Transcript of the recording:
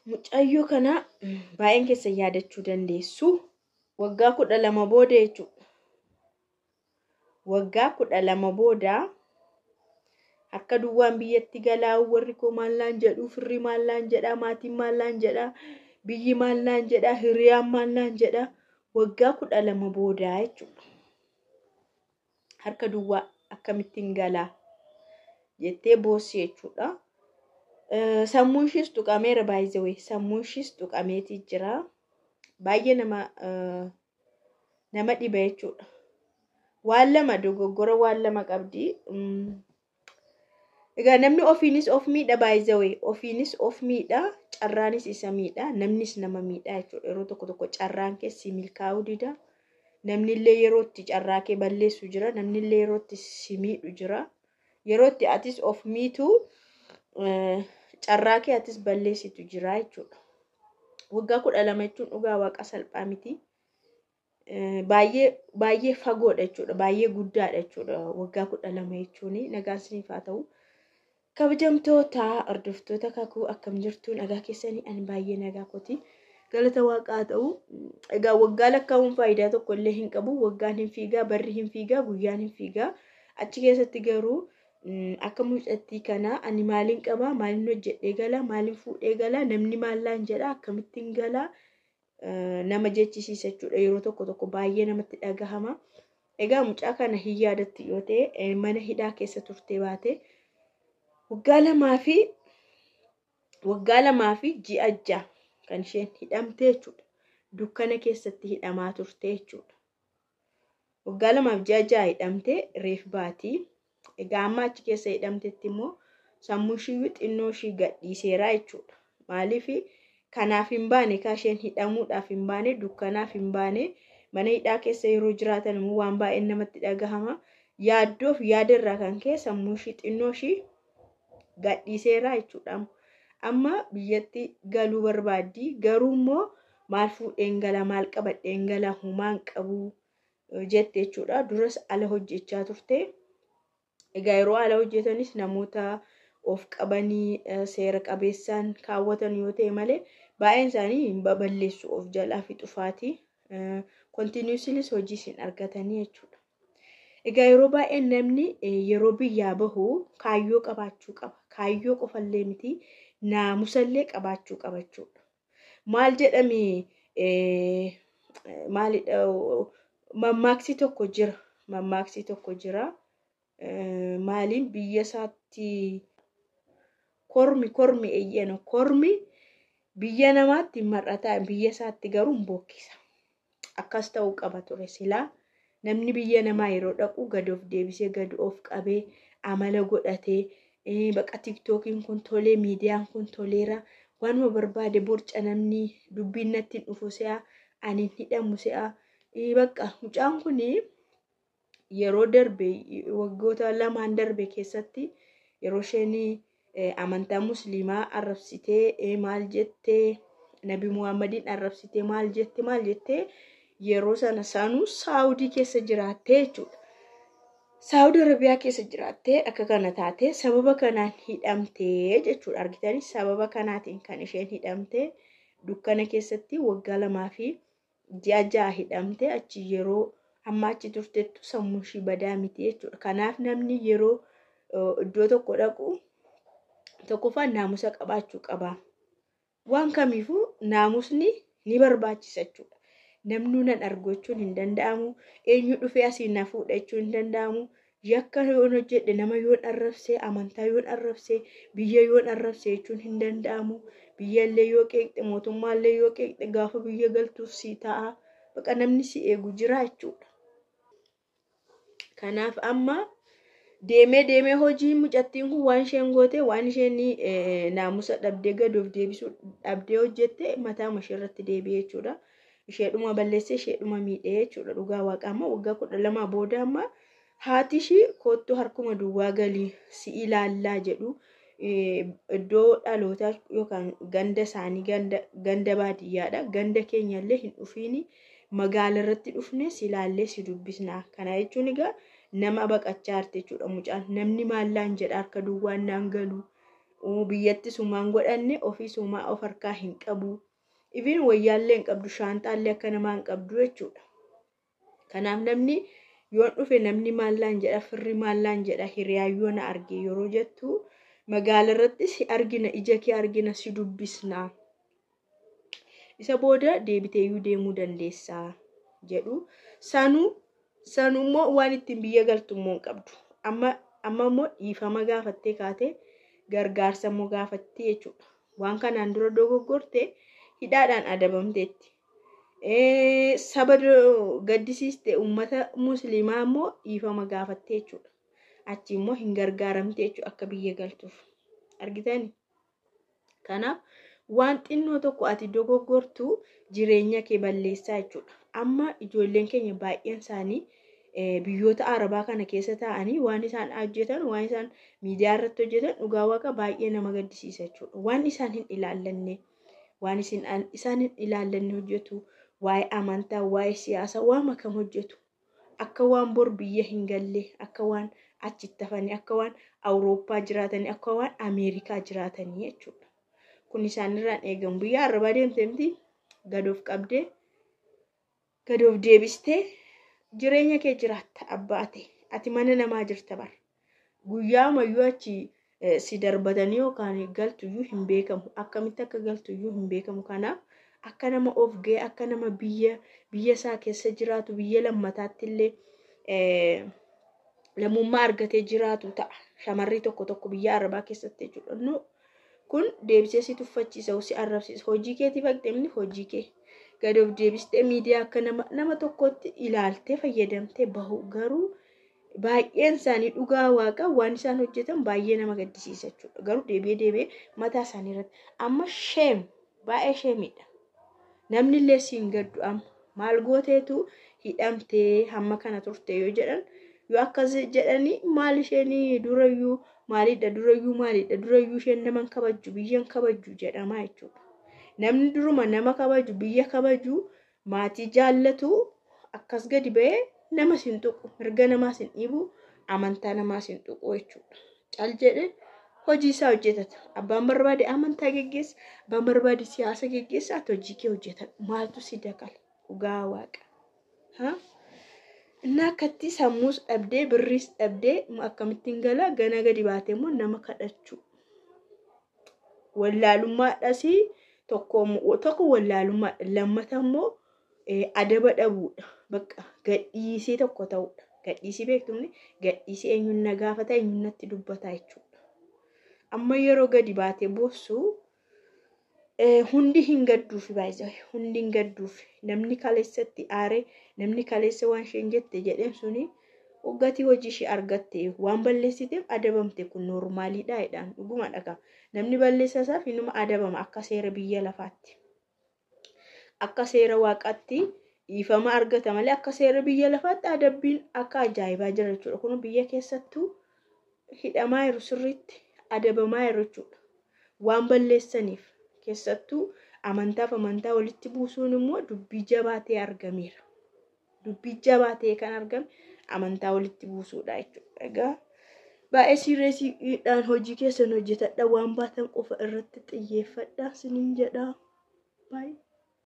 Mucayyoo kana baay'een keessan yaadachuu dandeessu. Waggaa 12 booda jechuudha. Waggaa 12 booda harka duwwaan biyyatti galaa, warri koo maal naan jedhu, firri maal naan jedha, maatiin maal naan jedha, biyyi maal naan jedha, hiriyaan maal naan jedha. Waggaa 12 booda jechuudha. Harka duwwaa akkamittiin galaa jettee boossi jechuudha. Sammuun ishiis tuqameera, baay'ee sammuun ishiis tuqameetii jira. Baay'ee nama dhiba jechuudha. Waan lama dogoggora waan lama qabdi. Egaa namni ofiinis of miidha, baay'ee ofiinis of miidha, carraanis isa miidha, namnis nama miidha jechuudha. Yeroo tokko tokko carraan keessi milkaa'uu dida. Namni illee yeroo itti carraa kee balleessu jira. Namni illee yeroo itti si miidhu jira. Yeroo itti atis of miitu, carraa kee atis balleessitu jira jechuudha. Waggaa 12 jechuun dhugaa waaqa salphaa miti. Baay'ee baay'ee fagoodha jechuudha. Baay'ee guddaadha jechuudha. Waggaa 12 jechuun. Nagaan isiniif haa ta'u. Kabajamtoota hordoftoota kakuu, akkam jirtu? Nagaa keessanii? Ani baay'ee nagaa kooti. Galata waaqaa haa ta'u. Egaa waggaa lakkaa'uun faayidaa tokko illee hin qabu. Waggaan hin fiigaa, barri hin fiigaa, guyyaan hin fiigaa. Achi keessatti garuu akka mucattii kanaa ani maaliin qabaa, maaliin hojjedhee galaa, maaliin fuudhee galaa, namni maallaan jedhaa, akkamittiin galaa nama jechisiisa jechuudha. Yeroo tokko tokko baay'ee namatti dhagahama. Egaa mucaa kana hin yaadatti yoo ta'e, mana hidhaa keessa turtee baate, waggaa 2 fi ji'a 6 kan isheen hidhamte jechuudha. Dukkana keessatti hidhamaa turte jechuudha. Waggaa 2f ji'a 6 hidhamte, reef baatii. Egaa amma achi keessa hidhamtetti immoo sammuu ishii xinnoo ishii gadhiiseera jechuudha. Maaliif kanaaf hin baane? Kaa isheen hidhamuudhaaf hin baane, dukkanaaf hin baane. Mana hidhaa keessa yeroo jiraatan immoo waan baay'een namatti dhagahama. Yaaddoof yaada irraa kan ka'e sammuu ishii xinnoo ishii gadhiiseera jechuudha. Amma biyyatti galuu barbaaddi. Garuu immoo maal fuudheen gala, maal qabadheen gala, humaan qabu jette jechuudha. Duras ala hojjechaa turte. Egaa yeroo ala hojjetanis namoota of qabanii seera qabeessaan kaawwatan yoo ta'e malee, baay'een isaanii hin baballeessu, of jalaa fixufaati. Continuously hojii isin argatanii jechuudha. Egaa yeroo baay'ee namni yeroo biyyaa bahu kaayyoo qabaachuu qaba. Kaayyoo qofallee miti, naamusallee qabaachuu qaba jechuudha. Maal jedhame, maalidha, mammaaksi tokko jira. Mammaaksi tokko jira. Maaliin biyya isaatti kormi eeyyano, kormi biyya namaatti mar'ataa, biyya isaatti garuu hin bookkisa. Akkas ta'uu qaba ture silaa. Namni biyya namaa yeroo dhaqu gad of deebisee, gad of qabee, amala godhatee, baqa TikTokiin kun tolee, miidiyaan kun toleera, waanuma barbaade borca, namni dubbiin natti hin dhufu se'a, ani hin hidhamu se'a. Bakka mucaan kun yeroo darbe, waggoota lamaan darbe keessatti, yeroo isheen amantaa musliimaa arrabsitee, maal jettee, Nabi Muhammadiin arrabsitee, maal jette maal jettee, yeroo sana sanuu Saawudii keessa jiraattee jechuudha. Saawudi Arabiyaa keessa jiraattee akka kana taatee, sababa kanaan hidhamtee jechuudha. Argitanii, sababa kanaatiin kan isheen hidhamtee, dukkana keessatti waggaa 2 fi ji'a 6 hidhamtee, achi yeroo amma achi turtettu sammuu ishii badaa miti jechuudha. Kanaaf namni yeroo iddoo tokko dhaqu tokkoffaan naamusa qabaachuu qaba. Waan kamiifuu naamusni ni barbaachisa jechuudha. Namni nan argu jechuun hin danda'amu. Eenyu dhufee asii na fuudha jechuun hin danda'amu. Yakka yoon hojjedhe, nama yoon arrabse, amantaa yoon arrabse, biyya yoon arrabse jechuun hin danda'amu. Biyyallee yoo qeeqxe, mootummaallee yoo qeeqxe, gaafa biyya galtuuf sii ta'a. Baqa namni si eegu jira jechuudha. Kanaaf amma deemee deemee hojii mucattiin kun waan isheen goote, waan isheen naamusa dhabdee, gad of deebisuu dhabdee hojjette, mataa ishee irratti deebi'ee jechuudha. Isheedhuma balleessee, isheedhuma miidhee jechuudha. Dhugaa waaqa, amma waggaa 12 booda amma haati ishii "Koottuu, harkuma duwwaa galii si ilaallaa" jedhu. Iddoo dhalootaa yookaan ganda isaanii ganda baadiyyaadha. Ganda keenyallee hin dhufiini, magaala irratti dhufne si ilaallee si dubbisna. Kana jechuun egaa nama baqachaa jirti jechuudha mucaan. Namni maallaan jedha, harka duwwaan naan galu. Biyyatti sumaan godhanne ofii sumaa of harkaa hin qabu. Ifin wayyaallee hin qabdu, shaantaallee akka namaa hin qabdu jechuudha. Kanaaf namni yoon dhufe namni maallaan jedha, firri maallaan jedha, hiriyaan yoo na arge yeroo jettu magaala irratti si argina, ija kee argina, si dubbisna. Isa booda deebiteeyyuu deemuu dandeessaa jedhu. Sanuu immoo waan ittiin biyya galtu immoo hin qabdu. Amma immoo dhiifama gaafattee kaatee gargaarsa immoo gaafattee jechuudha. Waan kanaan dura dogoggorte hidhaadhaan adabamteetti. Saba gaddisiiste uummata musliimaa immoo dhiifama gaafattee jechuudha. Achi immoo hin gargaaramte jechuudha akka biyya galtuuf. Argitani? Kanaaf waan xinnoo tokko ati dogoggortu jireenya kee balleessaa jechuudha. Amma ijoolleen keenya baay'een isaanii biyyoota Arabaa kana keessa taa'anii waan isaan hojjetan, waan isaan miidiyaa irratti hojjetan dhugaa waaqa baay'ee nama gaddisiisa jechuudha. Waan isaan hin ilaallanne, waan isaan hin ilaallanne hojjetu, waa'ee amantaa, waa'ee siyaasaa, waan makam hojjetu. Akka waan bor biyya hin galle, akka waan achitti hafanii, akka waan Awurooppaa jiraatanii, akka waan Ameerikaa jiraatanii jechuudha. Kun isaanirraan eegamu. Biyya Arabaa deemtee miti gad of qabdee, gad of deebistee jireenya kee jiraatta abbaa ta'e. Ati mana namaa jirta bara. Guyyaa mayyuu achi si darbatanii yookaan galtuyyuu hin beekamu. Akkamitti akka galtuyyuu hin beekamu. Kanaaf akka nama of ga'e, akka nama biyya isaa keessa jiraatu, biyya lammataatti illee lammummaa argatee jiraatu ta'a. Shamarri tokko tokko biyya Arabaa keessatti jechuudha. Kun deebisee si tuffachiisa, si arrabsiisa. Hojii keetiif haqxemni hojii kee. Gad of deebistee miidiyaa akka nama tokkotti ilaaltee fayyadamtee bahu. Garuu baay'een isaanii dhugaa waaqa waan isaan hojjetan baay'ee nama gaddisiisa jechuudha. Garuu deebi'ee deebi'ee mataa isaanii irratti. Amma sheem baay'ee sheemidha. Namni illee siin gaddu amma maal gooteetu hidhamtee hamma kana turte yoo jedhan, yoo akkas jedhanii maal isheen durayyuu maalidha, durayyuu maalidha, durayyuu isheen nama hin kabajju, biyya hin kabajju jedhama jechuudha. Namni duruma nama kabaju, biyya kabaju, maatii jaallatu akkas gadi ba'ee nama sin tuqu, mirga namaa sin dhiibu, amantaa namaa sin tuqu jechuudha. Cal jedhee hojii isaa hojjetata. Abbaan barbaade amantaa geggeessa, abbaan barbaade siyaasa geggeessa, ati hojii kee hojjetadhu. Maaltu si dakala? Dhugaa waaqa. Inni akkatti sammuus dhabdee, birriis dhabdee akkamittiin gala gana gadi baatee immoo nama kadhachuu. Wallaalummaadhas tokko wallaalummaadha. Lammata immoo adaba dhabuudha. Bakka gadhiisii tokko ta'uudha. Gadhiisii beektumni gadhiisii eenyuun na gaafata, eenyuun natti dubbata jechuudha. Amma yeroo gadi baatee boossu hundi hin gadduufi baay'ee hundi hin gadduufi. Namni kaleessatti aare, namni kaleessa waan isheen jette jedheen suni gatii hojii ishee argatte waan balleessiteef adabamte kun noormaaliidha jedhaan dhuguma dhagaa. Namni balleessa isaaf inuma adabama akka seera biyya lafaatti. Akka seera waaqaatti dhiifama argata malee akka seera biyya lafaatti adabbiin akka ajaa'ibaa jira jechuudha. Kun biyya keessattuu hidhamaa jiru sirriitti adabamaa jiru jechuudha. Waan balleessaniif keessattuu amantaaf amantaa walitti buusuun immoo dubbii jabaa ta'e argameera. Dubbii jabaa ta'e kan argame amantaa walitti buusuudha jechuudha. Egaa baay'ee sireesiidhaan hojii keessan hojjetadha. Waan baatan qofa irratti xiyyeeffadha sinin jedha. Baay'ee.